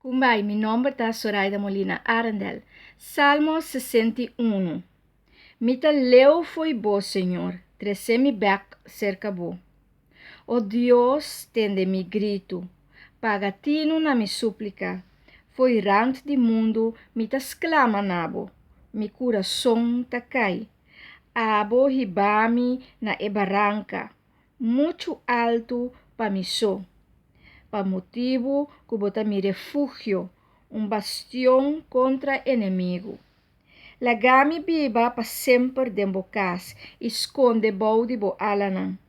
Kumbai, mi nomber ta Soraida Molina Arendel. Salmo 61. Mi ta leu fo'i bo, Señor, trese mi bèk serka bo. O Dios, tende mi gritu, paga tinu na mi súplika. Fo'i rant di mundu mi ta sklama na bo, mi kurason ta kai. Abo hiba mi na e baranka, muchu altu pa mi so. Pa motibu ku bo ta mi refugio, un bastion kontra enemigu. Laga mi biba pa semper den bo kas i skonde bou di bo alanan.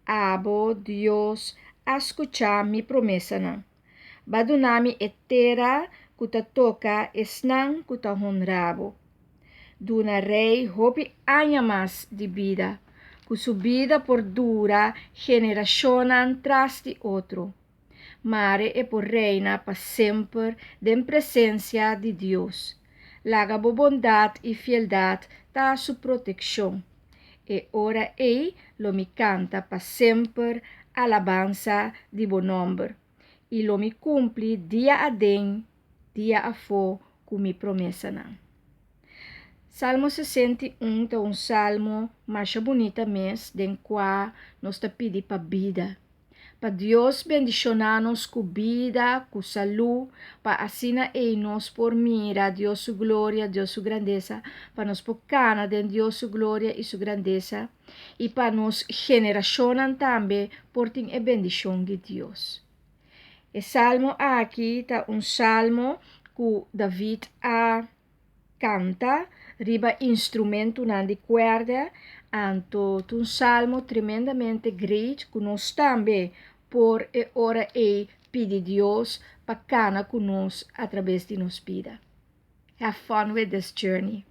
Abo, Dios, a skucha mi promesanan. B'a duna mi e tera ku ta toka esnan ku ta honra bo. Duna rei hopi aña mas di bida, ku su bida por dura generashonnan tras di otro. Mare e por reina pa semper den presensia di Dios. Laga bo bondat i fieldat ta su protekshon. E ora ei lo mi kanta pa semper alabansa di bo nòmber, i lo mi kumpli dia aden, dia afó ku mi promesanan. Salmo 61 ta un salmo masha bunita mes den kua nos ta pidi pa bida. Pa Dios bendishoná nos ku bida, ku salú, pa asina ei nos por mira Dios su gloria, Dios su grandesa, pa nos por kana den Dios su gloria i su grandesa, i pa nos generashonnan tambe por tin e bendishon di Dios. E salmo aki ta un salmo ku David a kanta riba instrumentunan di kuèrdè, anto ta un salmo tremendamente great ku nos tambe por e ora ei pidi Dios pa kana ku nos atraves di nos bida. Have fun with this journey.